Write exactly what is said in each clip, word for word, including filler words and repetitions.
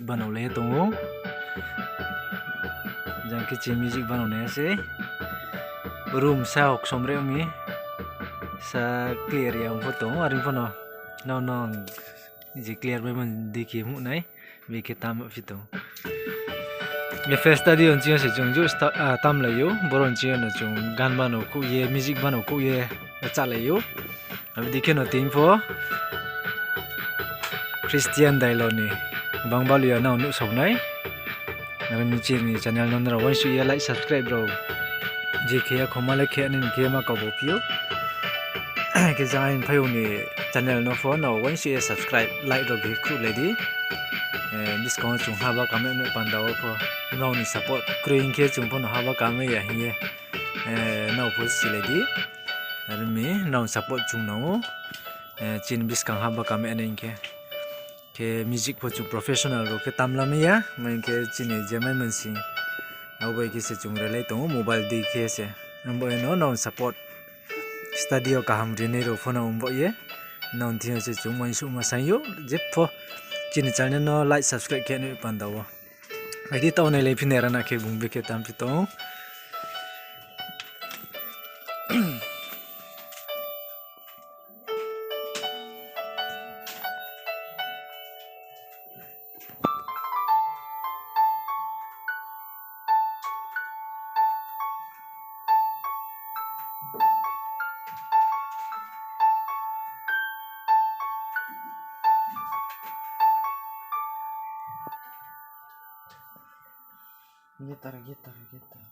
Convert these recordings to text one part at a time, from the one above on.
banao le tong ou. Jang khe chini music banao nai se. Room sa hoksom re mi. Sa clear ya ong pho tong ou, are pho no. Nrao no ang je clear bai man dei khe muh nai. Bi khe tam phi tong. F S studio ni ching yo se chung ju sta-, ah, tamlai ou. Boro ni ching yo no chung gan banao khouh ye, music banao khouh ye, chálai ou. Abo dei khe no tini pho Christian Dailo ni bangbalu ya nrao nuhsao nai. Aro ni chini channel no nrao uaingsouh ye like, subscribe rao je khe ya khoma le khe nini khe ma kau bo phi ou. Khe jang aini phaiyong ni channel no pho nrao uaingsouh ye subscribe, like rao bi khruhlai di. Eh, buskang wo chung haba kamai ni panda wo pho nrao ni support kroi hing khe chung pho no haba kamai ya hing ye, eh, nrao pho silai di. Aro mi nrao ni support chung nang ou. Eh, chini buskang haba kamai nai hing khe. Khe music pho chung professional rao khe tamla mai ya, ma hing khe chini je mai mansing. Abo bai khe se chung relai tong ou, mobile dei khe se. Abo no nrao ni support, studio kaham rinai rao pho no abo ye. Nrao ni thing yo se chung uaingsouhma saing ou, je pho chini channel no like, subscribe khe nai panda wo. Adi tau nailai phi nai rana khe bung bi khe tam phi tong. Guitar, guitar, guitar.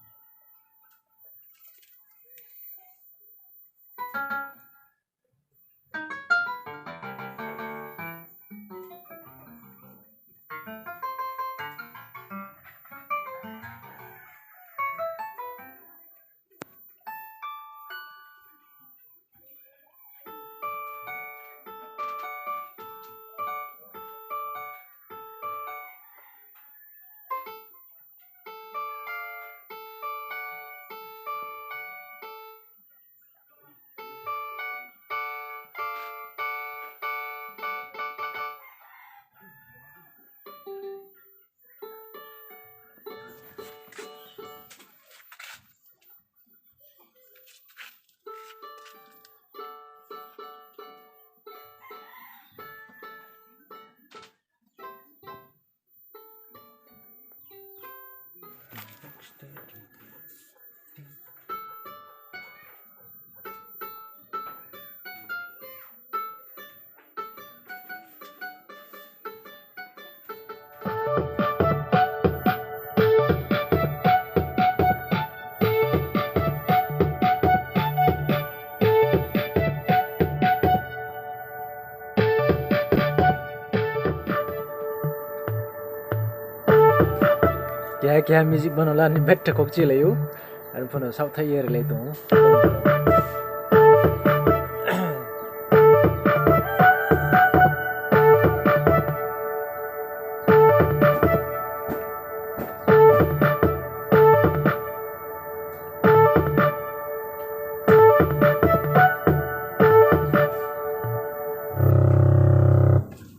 Keha keha music bano la ni betha kok chilai ou. Aro phano saohthaih ye relai tong ou.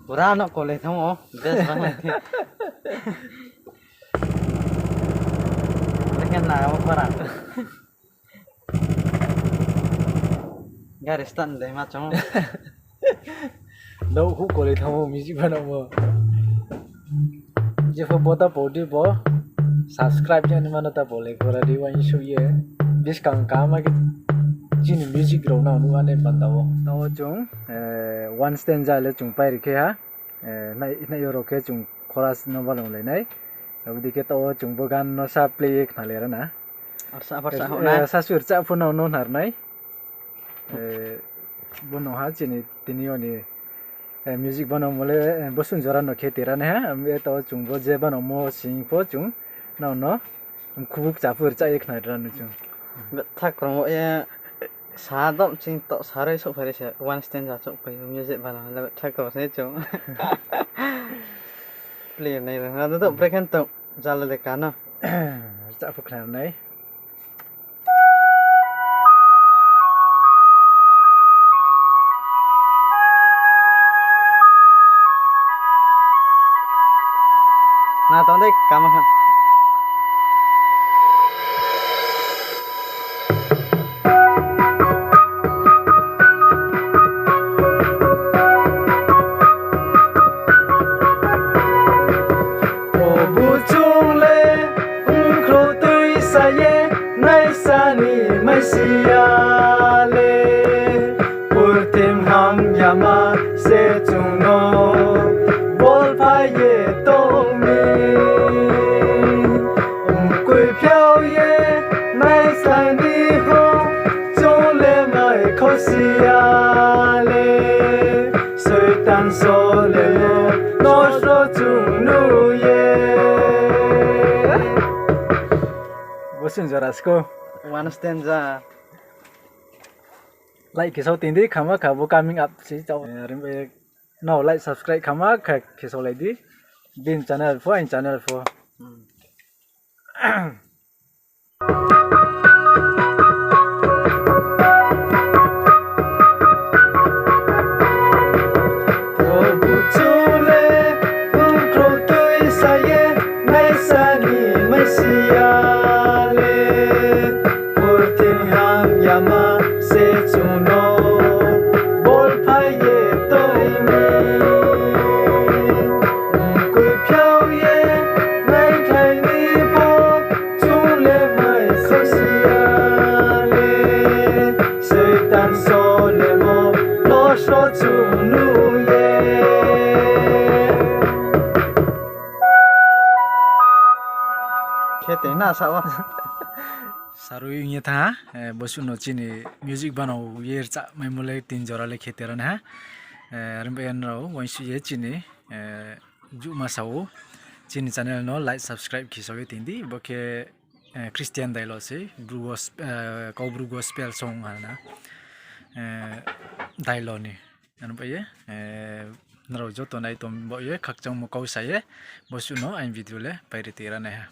Pura no kole thamo, best bang lai khe. Lekhe na abo para. Gari start dei ma chong. Nouh hu kole thamo music bano mo. Jepho bo ta pau di bo. Subscribe khe ni mano ta pau le kora di uaingsouh ye. Buskang kaham khe chini music rao nang nuh ani panda wo. Tao chung, eh, one stanza le chung pai ri khe ha. Eh, nai, nai yo rao khe chung chorus no balong lai nai. Abo dei khe tao chung bo gan no sa play ye khna le ra na. Arsa, arsa, eh, hona. Sa sur cha pho nang no hnar nai. Eh, bo no ha chini tini yo ni, eh, music bano mo le, eh, bo sun jora no khe tera nai ha. Am, eh, tao chung bo je bano mo sing pho chung nang no. Khubuk chapur cha ye khna ra no chung. Betha kromo ye sa dom ching to sarai souhphai ri se one stanza souhphai music bano le betha kromo se chung. Play nai ra na do brekhen to jala de kano. Cha phu khna nai. Tang dei kama kha. Probhu, chung le ongkhrouh tuisa ye naisa ni maisi ya le, purthim hamyama se chung no bolphai ye tong mi. Mkoih phiao ye naisa ni pho chung le mai khouhsi ya le, Soitan solemo no sro chung nuh ye. Bo sing jora sko. One stanza. Like khe sao tong di, khama kha bo coming up se chao. Nrao like subscribe khama kha khe saolai di. Bini channel pho, aini channel pho. Probhu, chung le ongkhrouh tuisa ye naisa ni maisi ya le, purthim hamyama se chung no bolphai ye tong mi. Mkoih phiao ye naikhlai ni pho chung le mai khouhsi ya le, Soitan solemo no sro chung nuh ye. Khe tei na sa o. Sarui ong ye thanng ha, bo suh no chini music banao ye rchah maimo le tin jora le khe tera nai ha. Are bai ye nrao uaingsouh ye chini, juhma sa ou, chini channel no like, subscribe khe sao ye tong di, bo khe Christian dailo se, Kaubru gospel song ha na, dailo ni. Are bai ye nrao joto nai tong bao ye khakchangmo kau sa ye, bo suh no aini video le pairi tera nai ha.